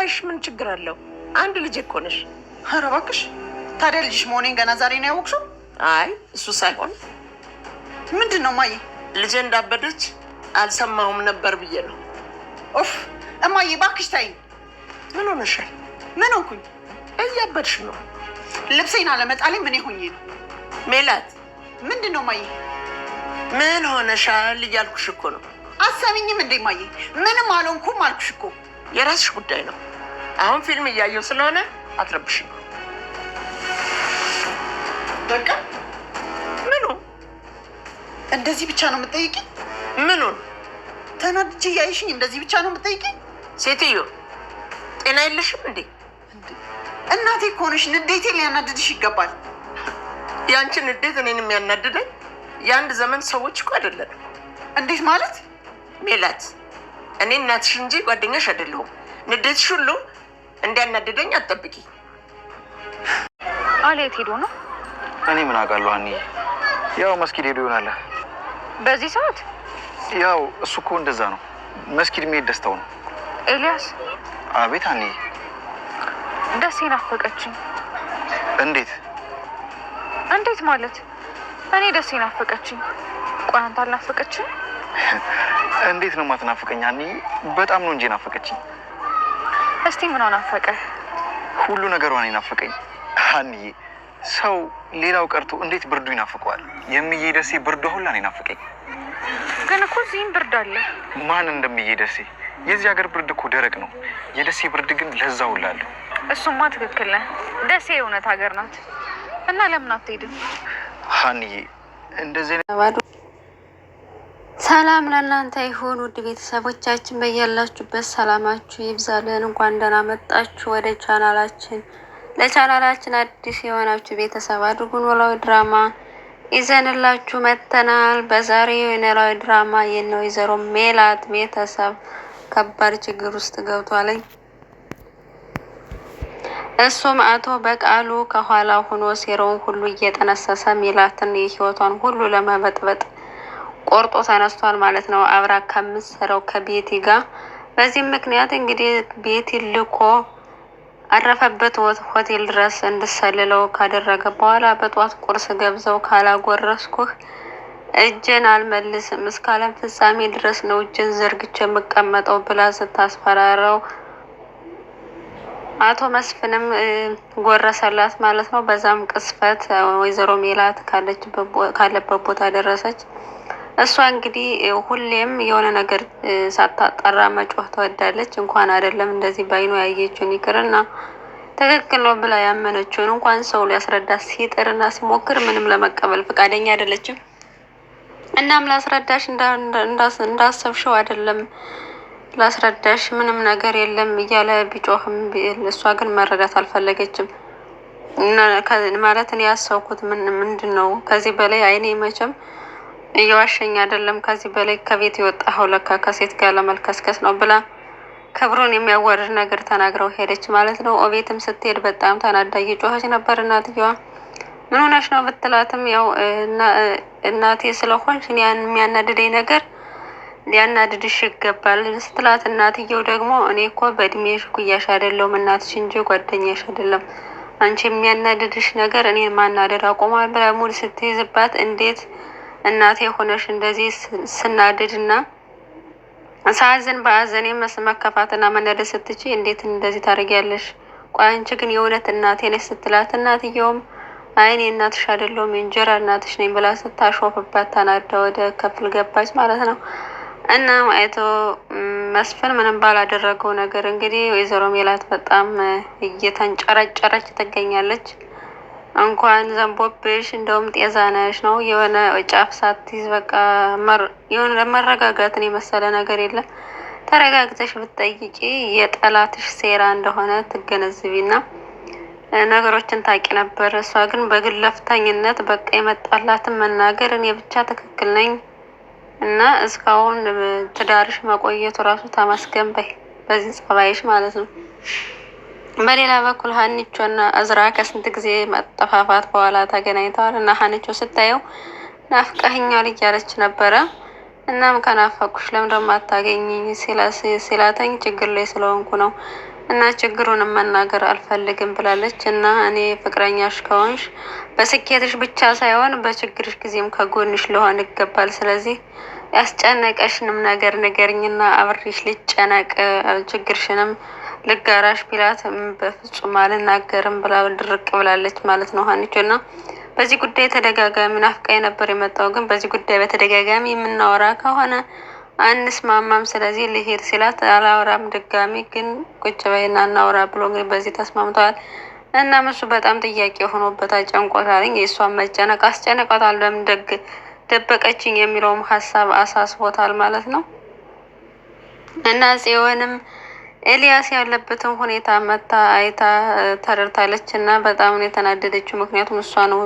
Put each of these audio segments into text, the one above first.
ባይሽ ምን ችግር አለው? አንድ ልጅ እኮ ነሽ። ኧረ እባክሽ፣ ታዲያ ልጅሽ መሆኔን ገና ዛሬ ነው ያወቅሽው? አይ እሱ ሳይሆን ምንድን ነው እማዬ? ልጄ እንዳበደች አልሰማሁም ነበር ብዬ ነው። ኦፍ እማዬ እባክሽ ተይኝ። ምን ሆነሻል? ምን ሆንኩኝ? እያበድሽ ነው። ልብሴን አለመጣሌ ምን ሆኜ ነው? ሜላት፣ ምንድን ነው እማዬ? ምን ሆነሻል እያልኩሽ እኮ ነው። አሰሚኝም እንዴ እማዬ? ምንም አልሆንኩም አልኩሽ እኮ። የራስሽ ጉዳይ ነው። አሁን ፊልም እያየሁ ስለሆነ አትረብሽኝ። በቃ ምኑ እንደዚህ ብቻ ነው የምትጠይቂኝ? ምኑን? ተናድጄ እያየሽኝ እንደዚህ ብቻ ነው የምትጠይቂኝ? ሴትዮ ጤና የለሽም እንዴ? እናቴ እኮ ነሽ። ንዴቴ ሊያናድድሽ ይገባል። የአንቺን ንዴት እኔን የሚያናድደኝ የአንድ ዘመን ሰዎች እኮ አይደለንም። እንዴት ማለት? ሜላት፣ እኔ እናትሽ እንጂ ጓደኛሽ አይደለሁም። ንዴትሽ ሁሉ እንዲያናድደኝ አትጠብቂ። አለ የት ሄዶ ነው? እኔ ምን አውቃለሁ ሀኒዬ፣ ያው መስጊድ ሄዶ ይሆናል። በዚህ ሰዓት? ያው እሱ እኮ እንደዛ ነው፣ መስጊድ መሄድ ደስታው ነው። ኤልያስ። አቤት ሀኒዬ። ደሴ ናፈቀችኝ። እንዴት? እንዴት ማለት? እኔ ደሴ ናፈቀችኝ። ቆይ አንተ አልናፈቀችም? እንዴት ነው የማትናፍቀኝ ሀኒዬ? በጣም ነው እንጂ ናፈቀችኝ። እስቲ ምኗ ናፈቀ? ሁሉ ነገሯን ናፈቀኝ ሀኒዬ። ሰው ሌላው ቀርቶ እንዴት ብርዱ ይናፍቀዋል? የምዬ ደሴ ብርዷ ሁላ ነው ናፈቀኝ። ግን እኮ እዚህም ብርድ አለ። ማን እንደምዬ ደሴ? የዚህ ሀገር ብርድ እኮ ደረቅ ነው። የደሴ ብርድ ግን ለዛ ሁላ አለው። እሱማ ትክክል ነህ። ደሴ የእውነት ሀገር ናት። እና ለምን አትሄድም? ሀኒዬ እንደዚህ ሰላም ለእናንተ ይሁን ውድ ቤተሰቦቻችን፣ በያላችሁበት ሰላማችሁ ይብዛልን። እንኳን ደህና መጣችሁ ወደ ቻናላችን። ለቻናላችን አዲስ የሆናችሁ ቤተሰብ አድርጉን። ኖላዊ ድራማ ይዘንላችሁ መጥተናል። በዛሬው የኖላዊ ድራማ የነ ወይዘሮ ሜላት ቤተሰብ ከባድ ችግር ውስጥ ገብቷል። እሱም አቶ በቃሉ ከኋላ ሆኖ ሴራውን ሁሉ እየጠነሰሰ ሜላትን የህይወቷን ሁሉ ለመበጥበጥ ቆርጦ ተነስቷል ማለት ነው፣ አብራ ከምትሰራው ከቤቲ ጋር። በዚህም ምክንያት እንግዲህ ቤቲ ልኮ አረፈበት ሆቴል ድረስ እንድሰልለው ካደረገ በኋላ በጧት ቁርስ ገብዘው ካላጎረስኩህ እጄን አልመልስም እስከ ዓለም ፍጻሜ ድረስ ነው እጄን ዘርግቼ የምቀመጠው ብላ ስታስፈራራው አቶ መስፍንም ጎረሰላት ማለት ነው። በዛም ቅስፈት ወይዘሮ ሜላት ካለበት ቦታ ደረሰች። እሷ እንግዲህ ሁሌም የሆነ ነገር ሳታጣራ መጮህ ትወዳለች። እንኳን አይደለም እንደዚህ ባይኑ ያየችውን ይቅርና ትክክል ነው ብላ ያመነችውን እንኳን ሰው ሊያስረዳት ሲጥርና ሲሞክር ምንም ለመቀበል ፈቃደኛ አይደለችም። እናም ላስረዳሽ እንዳሰብሽው አይደለም ላስረዳሽ ምንም ነገር የለም እያለ ቢጮህም እሷ ግን መረዳት አልፈለገችም። ማለት እኔ ያሰብኩት ምንድን ነው ከዚህ በላይ አይኔ መቼም እየዋሸኝ አይደለም፣ ከዚህ በላይ ከቤት የወጣኸው ለካ ከሴት ጋር ለመልከስከስ ነው ብላ ክብሩን የሚያዋርድ ነገር ተናግረው ሄደች ማለት ነው። ኦቤትም ስትሄድ በጣም ተናዳ እየጮኸች ነበር። እናትየዋ ምን ሆነሽ ነው ብትላትም ያው እናቴ ስለሆንሽ እኔ የሚያናድደኝ ነገር ሊያናድድሽ ይገባል ስትላት፣ እናትየው ደግሞ እኔ እኮ በእድሜሽ እኩያሽ አይደለሁም እናትሽ እንጂ ጓደኛሽ አይደለም። አንቺ የሚያናድድሽ ነገር እኔን ማናደድ አቆሟል ብላ ሙድ ስትይዝባት፣ እንዴት እናቴ ሆነሽ እንደዚህ ስናድድ እና ሳዝን በአዘኔ መከፋትና መናደድ ስትችይ እንዴት እንደዚህ ታደርጊያለሽ? ቆይ አንቺ ግን የእውነት እናቴ ነሽ ስትላት፣ እናትየውም አይ እኔ እናትሽ አይደለሁም የእንጀራ እናትሽ ነኝ ብላ ስታሾፍባት ተናዳ ወደ ክፍል ገባች ማለት ነው። እና አቶ መስፍን ምንም ባላደረገው ነገር እንግዲህ ወይዘሮ ሜላት በጣም እየተንጨረጨረች ትገኛለች። እንኳን ዘንቦብሽ እንደውም ጤዛ ነሽ ነው የሆነ ጫፍ ሳትይዝ በቃ የሆነ መረጋጋትን የመሰለ ነገር የለም። ተረጋግተሽ ብትጠይቂ የጠላትሽ ሴራ እንደሆነ ትገነዝቢና ነገሮችን ታቂ ነበር። እሷ ግን በግለፍተኝነት በቃ የመጣላትን መናገር እኔ ብቻ ትክክል ነኝ እና እስካሁን ትዳርሽ መቆየቱ ራሱ ተመስገን በይ፣ በዚህ ጸባይሽ ማለት ነው። በሌላ በኩል ሀኒቾ እና እዝራ ከስንት ጊዜ መጠፋፋት በኋላ ተገናኝተዋል እና ሀኒቾ ስታየው ናፍቀኸኛል እያለች ነበረ። እናም ከናፈኩሽ ለምን ደግሞ አታገኘኝ ሲላተኝ ችግር ላይ ስለሆንኩ ነው። እና ችግሩንም መናገር አልፈልግም ብላለች። እና እኔ ፍቅረኛሽ ከሆንሽ በስኬትሽ ብቻ ሳይሆን በችግርሽ ጊዜም ከጎንሽ ልሆን ይገባል። ስለዚህ ያስጨነቀሽንም ነገር ንገሪኝና አብሬሽ ልጨነቅ፣ ችግርሽንም ልጋራሽ ቢላት በፍጹም አልናገርም ብላ ድርቅ ብላለች ማለት ነው ሀኒቾ። እና በዚህ ጉዳይ ተደጋጋሚ ናፍቃኝ ነበር የመጣው፣ ግን በዚህ ጉዳይ በተደጋጋሚ የምናወራ ከሆነ አንስማማም፣ ስለዚህ ልሄድ ሲላት አላወራም ድጋሚ ግን ቁጭ በይና እናውራ ብሎ እንግዲህ በዚህ ተስማምተዋል። እናም እሱ በጣም ጥያቄ ሆኖበታል፣ ጨንቆታል። የእሷን መጨነቅ አስጨንቆታል። ለምን ደግ ደበቀችኝ የሚለውም ሀሳብ አሳስቦታል ማለት ነው። እና ጽዮንም ኤልያስ ያለበትን ሁኔታ መታ አይታ ተረድታለች እና በጣም ነው የተናደደችው። ምክንያቱም እሷ ነው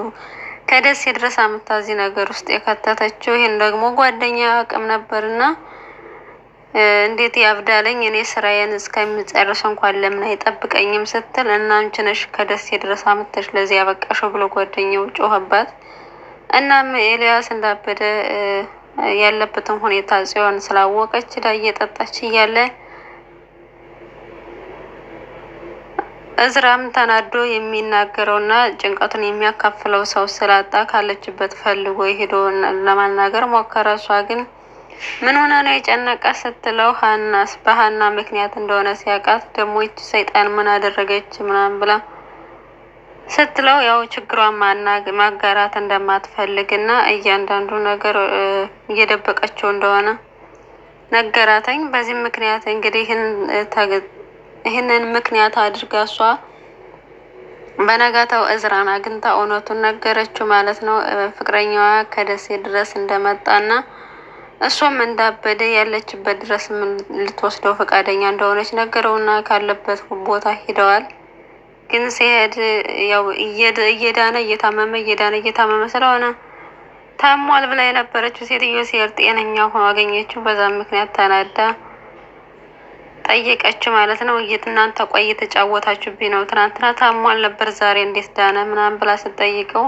ከደሴ ድረስ አምታ እዚህ ነገር ውስጥ የከተተችው። ይህን ደግሞ ጓደኛ አቅም ነበርና እንዴት ያብዳለኝ እኔ ስራዬን እስከሚጨርስ እንኳን ለምን አይጠብቀኝም ስትል እና አንቺ ነሽ ከደሴ ድረስ አምተሽ ለዚህ ያበቃሽው ብሎ ጓደኛው ጮኸባት። እናም ኤልያስ እንዳበደ ያለበትን ሁኔታ ጽዮን ስላወቀች ዳ እየጠጣች እያለ እዝራም ተናዶ የሚናገረውና ጭንቀቱን የሚያካፍለው ሰው ስላጣ ካለችበት ፈልጎ ሄዶ ለማናገር ሞከረ። እሷ ግን ምን ሆነ ነው የጨነቀ ስትለው ሀናስ በሀና ምክንያት እንደሆነ ሲያውቃት ደግሞ ይቺ ሰይጣን ምን አደረገች ምናምን ብላ ስትለው ያው ችግሯን ማጋራት እንደማትፈልግ እና እያንዳንዱ ነገር እየደበቀችው እንደሆነ ነገራተኝ። በዚህ ምክንያት እንግዲህ ይህንን ምክንያት አድርጋ እሷ በነጋታው እዝራን አግኝታ እውነቱን ነገረችው ማለት ነው። ፍቅረኛዋ ከደሴ ድረስ እንደመጣና እሷም እንዳበደ ያለችበት ድረስ ልትወስደው ፈቃደኛ እንደሆነች ነገረውና ካለበት ቦታ ሂደዋል። ግን ሲሄድ ያው እየዳነ እየታመመ እየዳነ እየታመመ ስለሆነ ታሟል ብላ የነበረችው ሴትዮ ሲሄድ ጤነኛ ሆኖ አገኘችው። በዛም ምክንያት ተናዳ ጠየቀችው ማለት ነው። እናንተ ቆይ እየተጫወታችሁብኝ ነው፣ ትናንትና ታሟል ነበር፣ ዛሬ እንዴት ዳነ ምናምን ብላ ስትጠይቀው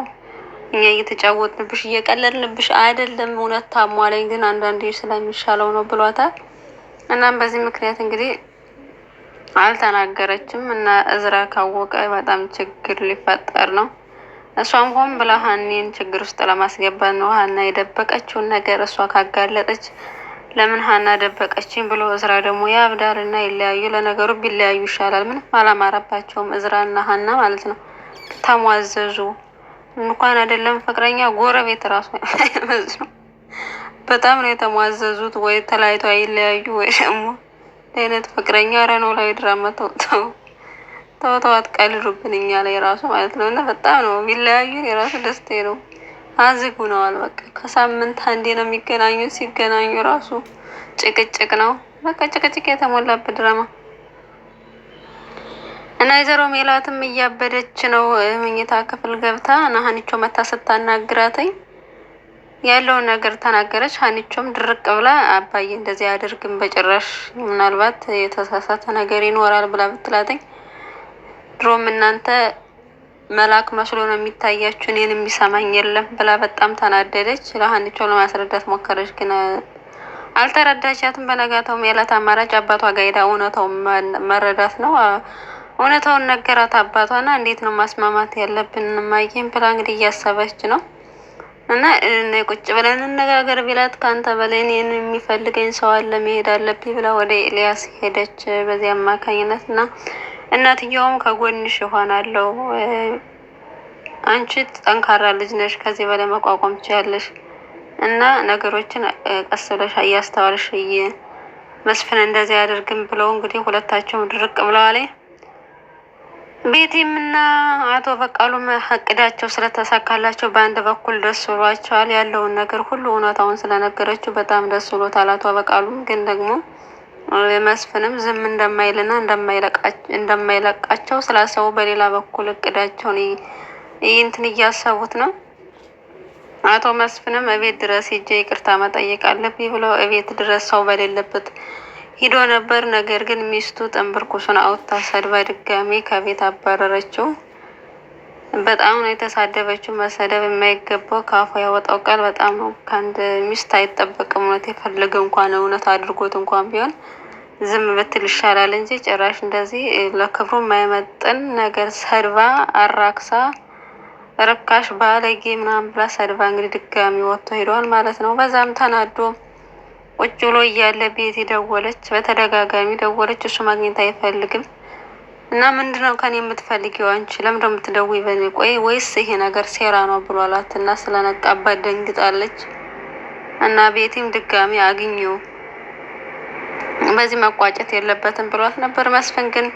እኛ እየተጫወትንብሽ እየቀለድንብሽ አይደለም፣ እውነት ታሟለኝ፣ ግን አንዳንዴ ስለሚሻለው ነው ብሏታል። እናም በዚህ ምክንያት እንግዲህ አልተናገረችም እና እዝራ ካወቀ በጣም ችግር ሊፈጠር ነው። እሷም ሆን ብላ ሀኒን ችግር ውስጥ ለማስገባት ነው። ሀና የደበቀችውን ነገር እሷ ካጋለጠች ለምን ሀና ደበቀችኝ ብሎ እዝራ ደግሞ ያብዳል እና ይለያዩ። ለነገሩ ቢለያዩ ይሻላል። ምንም አላማረባቸውም እዝራ እና ሀና ማለት ነው። ተሟዘዙ እንኳን አይደለም ፍቅረኛ ጎረቤት ራሱ አይመስሉም። በጣም ነው የተሟዘዙት። ወይ ተለያይቶ አይለያዩ ወይ ደግሞ አይነት ፍቅረኛ ረኖ ላይ ድራማ ተውተው ተው አትቀልዱብን እኛ ላይ ራሱ ማለት ነው። እና በጣም ነው ቢለያዩ የራሱ ደስታ ነው። አዝግ ሆነዋል። በቃ ከሳምንት አንዴ ነው የሚገናኙ። ሲገናኙ ራሱ ጭቅጭቅ ነው። በቃ ጭቅጭቅ የተሞላበት ድራማ እና ወይዘሮ ሜላትም እያበደች ነው። መኝታ ክፍል ገብታ እና ሀኒቾ መታ ስታናግራተኝ ያለውን ነገር ተናገረች። ሀኒቾም ድርቅ ብላ አባዬ እንደዚህ አያደርግም በጭራሽ፣ ምናልባት የተሳሳተ ነገር ይኖራል ብላ ብትላተኝ ድሮም እናንተ መላክ መስሎ ነው የሚታያችሁ እኔን የሚሰማኝ የለም ብላ በጣም ተናደደች። ለሀኒቾ ለማስረዳት ሞከረች፣ ግን አልተረዳቻትም። በነጋታው ሜላት አማራጭ አባቷ ጋር ሄዳ እውነታውን መረዳት ነው። እውነታውን ነገራት አባቷና እንዴት ነው ማስማማት ያለብን እማዬን ብላ እንግዲህ እያሰበች ነው። እና ቁጭ ብለን እንነጋገር ቢላት ከአንተ በላይ እኔን የሚፈልገኝ ሰው አለ መሄድ አለብኝ ብላ ወደ ኤልያስ ሄደች። በዚህ አማካኝነት እና እናትየውም ከጎንሽ እሆናለሁ፣ አንቺ ጠንካራ ልጅ ነሽ፣ ከዚህ በላይ መቋቋም ትችያለሽ እና ነገሮችን ቀስ ብለሽ እያስተዋልሽ መስፍን እንደዚህ አያደርግም ብለው እንግዲህ ሁለታቸውም ድርቅ ብለዋል። ቤቲም እና አቶ በቃሉም እቅዳቸው ስለተሳካላቸው በአንድ በኩል ደስ ብሏቸዋል። ያለውን ነገር ሁሉ እውነታውን ስለነገረችው በጣም ደስ ብሎታል አቶ በቃሉም። ግን ደግሞ መስፍንም ዝም እንደማይልና እንደማይለቃቸው ስላሰቡ በሌላ በኩል እቅዳቸውን እንትን እያሰቡት ነው። አቶ መስፍንም እቤት ድረስ ሄጄ ይቅርታ መጠየቅ አለብኝ ብለው እቤት ድረስ ሰው በሌለበት ሂዶ ነበር። ነገር ግን ሚስቱ ጥንብርኩሱን አውጥታ ሰድባ ድጋሜ ከቤት አባረረችው። በጣም ነው የተሳደበችው። መሰደብ የማይገባው ከአፏ ያወጣው ቃል በጣም ነው። ከአንድ ሚስት አይጠበቅም። እውነት የፈለገ እንኳን እውነት አድርጎት እንኳን ቢሆን ዝም ብትል ይሻላል እንጂ ጭራሽ እንደዚህ ለክብሩ የማይመጥን ነገር ሰድባ አራክሳ ርካሽ ባለጌ ምናምን ብላ ሰድባ እንግዲህ ድጋሚ ወጥቶ ሄዷል ማለት ነው። በዛም ተናዶ ቁጭ ብሎ እያለ ቤት ደወለች፣ በተደጋጋሚ ደወለች። እሱ ማግኘት አይፈልግም እና ምንድነው ከኔ የምትፈልጊው አንቺ? ለምንድነው የምትደውይ በኔ? ቆይ ወይስ ይሄ ነገር ሴራ ነው ብሎ አላት እና ስለነቃባት ደንግጣለች። እና ቤቲም ድጋሚ አግኘው በዚህ መቋጨት የለበትም ብሏት ነበር። መስፍን ግን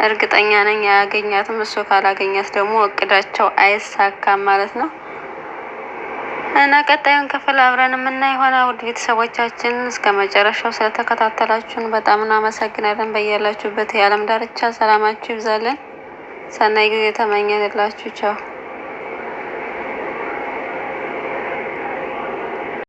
እርግጠኛ ነኝ አያገኛትም። እሱ ካላገኛት ደግሞ እቅዳቸው አይሳካም ማለት ነው። እና ቀጣዩን ክፍል አብረን የምናይ የሆነ ውድ ቤተሰቦቻችን እስከ መጨረሻው ስለተከታተላችሁን በጣም እናመሰግናለን። በያላችሁበት የዓለም ዳርቻ ሰላማችሁ ይብዛልን። ሰናይ ጊዜ ተመኘንላችሁ። ቻው።